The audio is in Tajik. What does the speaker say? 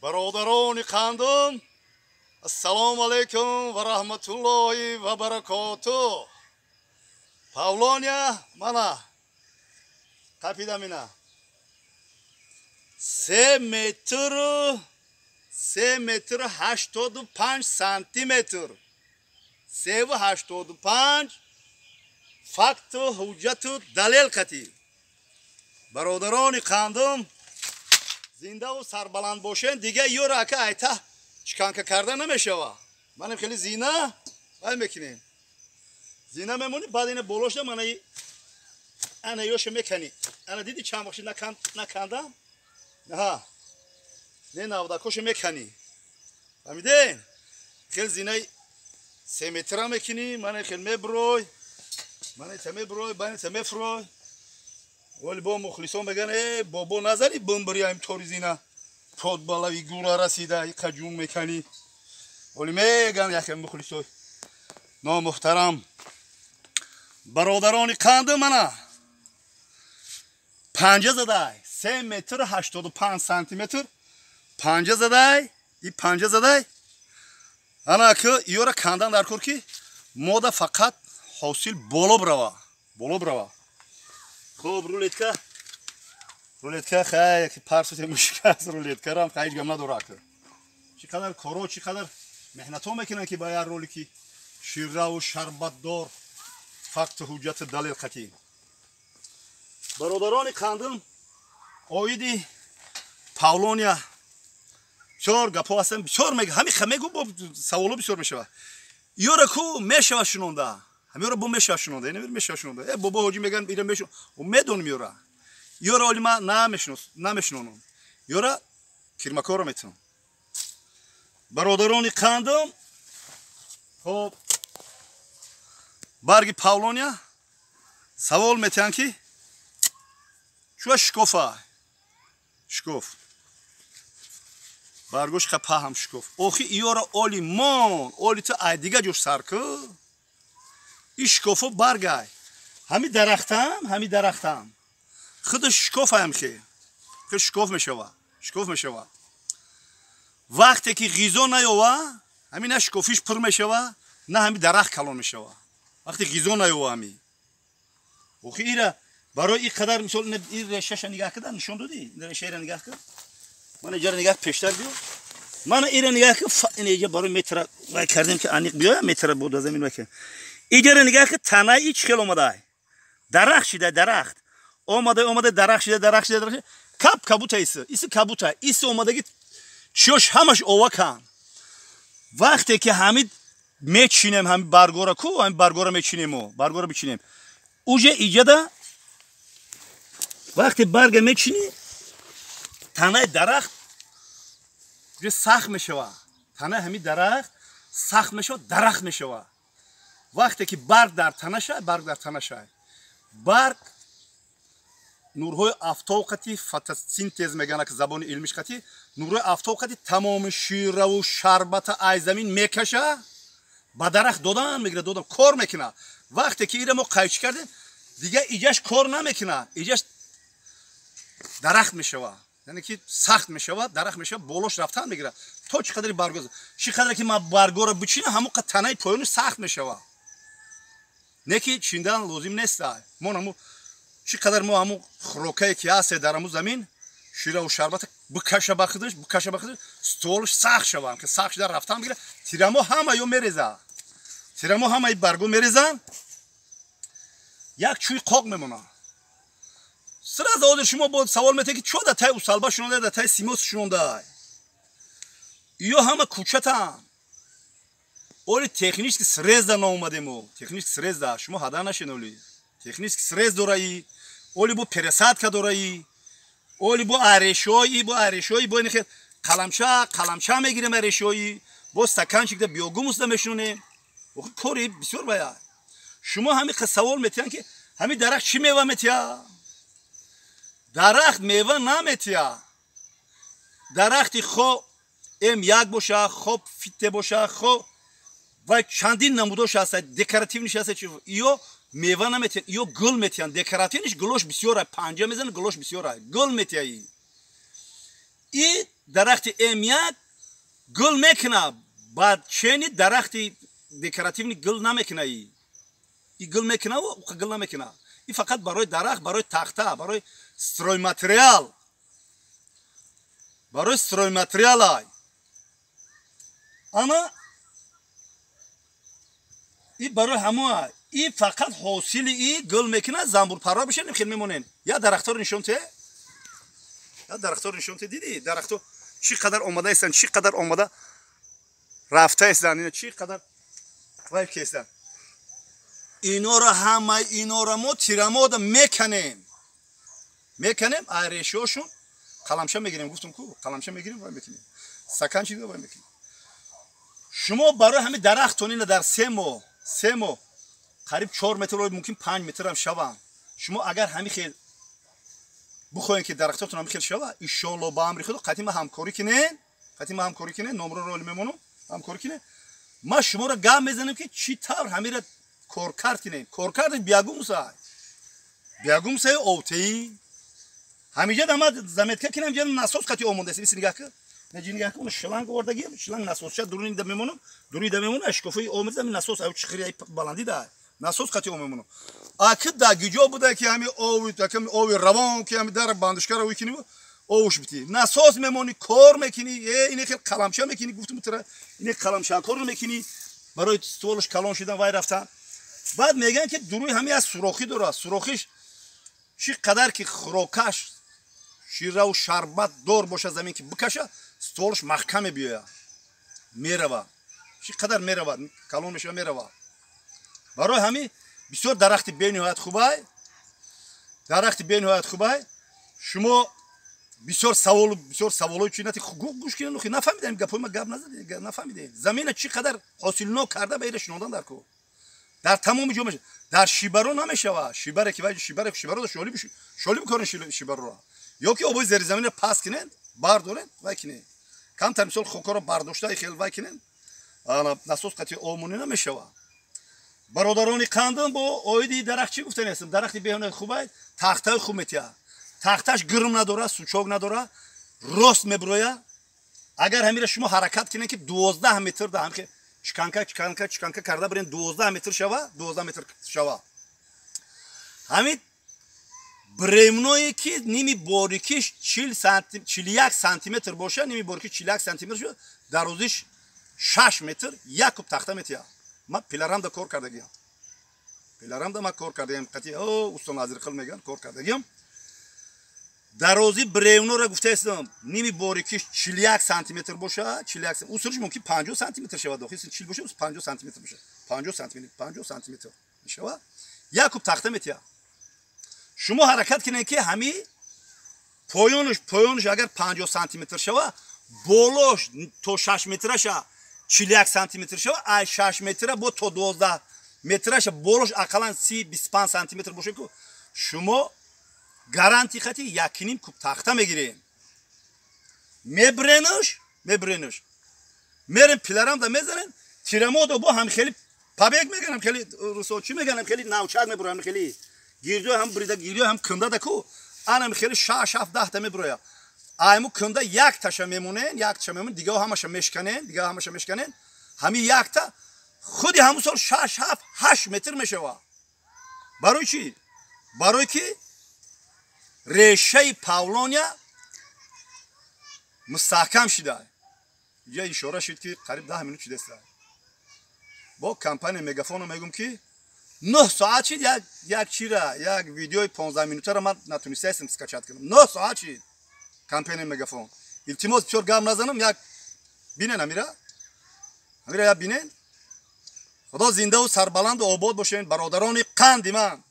Бародарони қандум, ассалому алайкум ва раҳматуллоҳи ва баракоту. Павлония мана қапидам, ина 3 метру 3 метру 85 сантиметр, 3,85, факту ҳуҷҷату далел қатӣ. Бародарони қандум, зиндаву сарбаланд бошен. Дига ёра ака айта чиканка карда намешава. Манем хеле зина вай мекунем, зина мемонӣ, баъд ина болошда мана ана ёша меканӣ. Ана диди, чанд вақти накандам. Аҳа, не, навдакоша меканӣ, фаҳмиден? Хел зинаи 3 метра мекунӣ, мана хел меброй, мана та меброй, бани та мефрой. Вале бо мухлисон меган: «Э, бобо, назани бимбири, ам тори зина под балави гура расида иқа ҷун меканӣ». Вале меган яхе мухлисой номуҳтарам. Бародарони қанди, мана панҷа задай, 3 метру 85 сантиметр панҷа задай, и панҷа задай. Ана ки ёра кандан дар кор, ки мода фақат ҳосил боло бирава, боло бирава. Хуб, рулетка, рулетка хай парсоте мушкил аст. Рулеткарам хай ҳеҷ гап надора. Ки чӣ қадар коро, чӣ қадар меҳнатҳо мекунанд, ки ба як ролики ширраву шарбатдор, факту ҳуҷҷату далел қатӣ. Бародарони қандум, оиди павлония бисёр гапҳо ҳастанд, бисёр ҳами мегу, бо саволо бисёр мешавад. Ёра ку мешава шунонда, ҳамёра бо мешава шунонда, мешава шунонда. Э, бобо ҳоҷӣ меган, ира мешун, медонам ёра. Ёра оли ма намешунонам, ёра кирмакоро метунам. Бародарони қандум, хоб, барги павлония савол метиҳанд, ки чуа шукофа, шукоф баргош паҳам шукоф. Охи, иёра оли мон, оли ту ай дига ҷош сар ку, и шукофо баргай. Ҳами дарахтам, ҳами дарахтам худаш шукофаям, хе шукоф мешава, шукоф мешава. Вақте ки ғизо наёва, ҳами на шукофиш пур мешава, на ҳами дарахт калон мешава. Вақте ғизо наёва ҳами. Охи, ира барои и қадар, мисол, ин решаша нигаҳ када, нишон додӣ, ин решаира нигаҳ кар, мана иҷара нигаҳ, пештар биё, мана ира нигаҳ ки. Ин иҷа барои метра вай кардем, ки аниқ биёя, метра буда замин вай. Иҷара нигаҳ ки, танаи и чӣ хел омадай, дарахт шида, дарахт омада, омада, дарахт шида, дарахт шида, дарахт кап кабута, иси иси кабута, иси омадаги чиёш ҳамаш овакан. Вақте ки ҳамид мечинем, ҳами баргора ку, ҳами баргора мечинему, баргора бичинем уже иҷада, вақте барга мечинӣ, танаи дарахт уже сахт мешава, танаи ҳами дарахт сахт мешава, дарахт мешава. Вақте ки барг дар танаша, барг дар танаша, барг нурҳои афтоб қати, фотосинтез мегӯянд ки забони илмиш қати, нурҳои афтоб қати тамоми шираву шарбата ай замин мекаша, ба дарахт додан мегирад, додан кор мекунад. Вақте ки ира мо қайчӣ кардем, дига иҷаш кор намекунад, иҷаш дарахт мешава, яъне ки сахт мешава, дарахт мешава, болош рафтан мегирад. То чӣ қадари барго, чӣ қадаре ки ман баргоро бичинам, ҳамон қад танаи поёни сахт мешава. Не ки чиндан лозим неста. Мо ҳамун чӣ қадар мо ҳамун хӯрокае ки ҳасте дар ҳамун замин, шираву шарбата бикаша ба худаш, бикаша ба худаш, стволш сахт шава, ки сахт шуда рафтан мегирад. Тирамо ҳама ё мереза, тирамо ҳамаи барго мерезанд, як чӯи қоқ мемонад. Сразу ҳозир шумо бо савол метавед, ки чо дар таи усалба шунонда, дар таи симос шунонда, ё ҳама кӯчатан. Оли технический срез да наомадемо, технический срез да шумо ҳада нашен. Оли технический срез дораи, оли бо пересадка дораи, оли бо арешои, бо арешои, бо ин қаламча, қаламча мегирем, арешои, бо стаканчик да биогумус да мешунем. Кори бисёр бая. Шумо ҳами савол метиҳанд, ки ҳами дарахт чӣ мева метиҳа? Дарахт мева наметиҳа. Дарахти хо М1 боша, хо фите боша, хо вай чандин намудош ҳаста, декоративный ш ҳаста, ё мева наметиҳанд, ё гул метиҳанд. Декоративный ш гулош бисёра, панҷа мезана, гулош бисёра, гул метиҳаи. И Дарахти М1 гул мекуна, баъд чени дарахти декоративный гул намекуна. И гул мекуна, гул намекуна. И фақат барои дарахт, барои тахта, барои стройматериал. Барои стройматериал ай. Ана и барои ҳамоа. И фақат ҳосили и гул мекуна, занбурпарвар бишед, хел мемонен. Я дарахторо нишон те? Я дарахторо нишон те, диди? Дарахто чӣ қадар омада истанд, чӣ қадар омада рафта истанд, ина чӣ қадар вай кестанд. Инора ҳамаи инора мо тирамода меканем. Меканем, ай решаҳошон қаламша мегирем, гуфтум ку, қаламша мегирем, вай мекунем. Стакан чида вай мекунем. Шумо барои ҳамин дарахтон ина дар 3 моҳ, 3 моҳ қариб 4 метр, мумкин 5 метр ҳам шаванд. Шумо агар ҳамин хел бихоҳед ки дарахтотон ҳамин хел шава, иншоалло ба амри Худо қатъи ма ҳамкорӣ кунед, қатъи ма ҳамкорӣ кунед, номро роли мемонам, ҳамкорӣ кунед. Ма шуморо гап мезанем ки чӣ тавр ҳамира коркард кунем. Коркардаш биогумусай. Биогумусай овтеӣ. Ҳамиҷа ма заметка кунам, ҷа насос қатъи омондааст. Биси нигаҳ кун. Наҷи нигаҳ кун, шланг овардагӣ, шланг насосча дуруни да мемонам, дуруни да мемонам, ашкофои омезам насос ав чихри ай баландӣ да. Насос қатъи омемонам. Аки да гиҷо буда ки ҳами ови, ҳами ови равон ки ҳами дар бандушкара уй кунӣ, овуш битӣ. Насос мемонӣ, кор мекунӣ, ине хел қаламча мекунӣ, гуфтум тура, ине қаламча кор мекунӣ, барои стволаш калон шудан вай рафтан. Баъд мегӯянд ки дуруи ҳами аз сурохӣ дорад. Сурохиш чӣ қадар ки хӯрокаш шираву шарбат дор бошад, замин ки бикаша, стволаш маҳкам мебиёяд, мерава. Чӣ қадар мерава, калон мешава, мерава. Барои ҳамин бисёр дарахти бениҳоят хубай, дарахти бениҳоят хубай. Шумо бисёр савол, бисёр саволои чи нати гӯш кунед, нухи нафаҳмидем гапҳои ма, гап назадем, нафаҳмидем. Замина чӣ қадар ҳосилнок карда ба ира шинондан дар кор. Дар тамоми ҷо мешава. Дар шибаро намешава. Шибаре ки вай шибаре, шибаро шоли шоли бикорен шибароро. Ё ки обои зеризаминро пас кунед, бардоред, вай кунед. Камтар мисол хокаро бардошта хел вай кунед. Насос қатъи омонӣ намешава. Бародарони қандам, бо оиди дарахт чӣ гуфтани ҳастам? Дарахти беҳонаи хубай, тахтаи хуб метиҳад. Тахташ гирм надора, сучок надора, рост меброя. Агар ҳамира шумо ҳаракат кунед ки 12 метр да ҳам чиканка чиканка чиканка карда бирен, 12 метр шава, 12 метр шава. Ҳамин бревное ки ними борикиш 40 сантим, 41 сантиметр боша, ними борикиш 41 сантиметр шуда, дарозиш 6 метр, як куб тахта метиҳад. Ман пилорамда кор кардагиам. Пилорамда ман кор кардагиам, қатъи усто Назирқил мегӯянд, кор кардагиам. Дарози бревноро гуфтаистам, ними борикиш 41 сантиметр боша, 41, усуриш мумкин 50 сантиметр шавад, охи 40 боша, 50 сантиметр боша, 50 сантиметр, 50 сантиметр мешавад, як куб тахта метиҳад. Шумо ҳаракат кунед ки ҳами поёнаш агар 50 сантиметр шава, болош то 6 метраша 41 сантиметр шава, ай 6 метра бо то 12 метраша болош ақаллан 30-25 сантиметр боша, ку шумо гарантия хати 1.5 куб тахта мегирем. Мебренуш, мебренуш. Мерем пилорамда мезанем, тирамодо бо ҳам хеле побег мегӯям, хеле русо чӣ мегӯям, хеле навчак мебурам, хеле гирдо ҳам брида, гирдо ҳам кунда да ку, анам хеле 6 7 10 та меброя. Айму кунда як таша мемонен, як таша мемонен, дига ҳамаша мешканен, дига ҳамаша мешканен. Ҳами якта худи ҳамун сол 6 7 8 метр мешава. Барои чӣ? Барои ки решаи павлония мустаҳкам шуда. Иҷа ишора шуд ки қариб 10 минут шудааст. Бо компания Мегафоно мегӯм ки 9 соат шид, як чира, як видеои 15 минутаро ман натунистаистам скачать кунам. 9 соат шид компания Мегафон. Илтимос, бисёр гап назанам, як бинен амира. Амира як бинен. Худо зиндаву сарбаланду обод бошед, бародарони қанди ман.